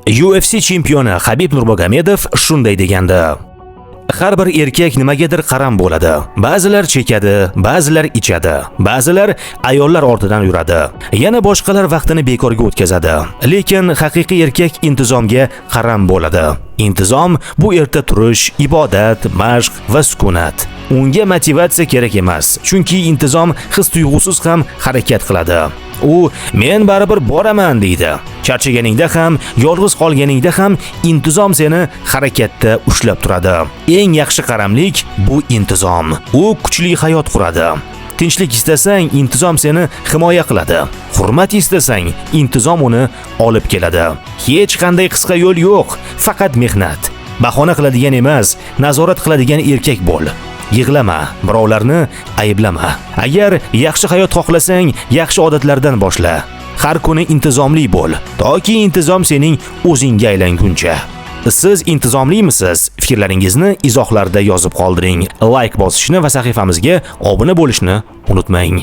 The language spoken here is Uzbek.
UFC chempioni Habib Nurmagomedov shunday degandi: "Har bir erkak nimagadir qaram bo'ladi. Ba'zilar chekadi, ba'zilar ichadi, ba'zilar ayollar ortidan yuradi. Yana boshqalar vaqtini bekorga o'tkazadi. Lekin haqiqiy erkak intizomga qaram bo'ladi. Intizom bu erta turish, ibodat, mashq va sukunat. Unga motivatsiya kerak emas, chunki intizom his tuyg'usiz ham harakat qiladi. U men baribir boraman deydi. Charchaganingda ham, yolg'iz qolganingda ham intizom seni harakatda ushlab turadi. Eng yaxshi qaramlik bu intizom. U kuchli hayot quradi. Tinchlik istasang, intizom seni himoya qiladi. Hurmat istasang, intizom uni olib keladi. Hech qanday qisqa yo'l yo'q, faqat mehnat. Bahona qiladigan emas, nazorat qiladigan erkak bo'l. Yig'lama, birovlarni ayblama. Agar yaxshi hayot xohlasang, yaxshi odatlardan boshla. Har kuni intizomli bo'l, toki intizom sening o'zingga aylanguncha. Siz intizomlimisiz? Fikrlaringizni izohlarda yozib qoldiring. Like bosishni va sahifamizga obuna bo'lishni unutmang.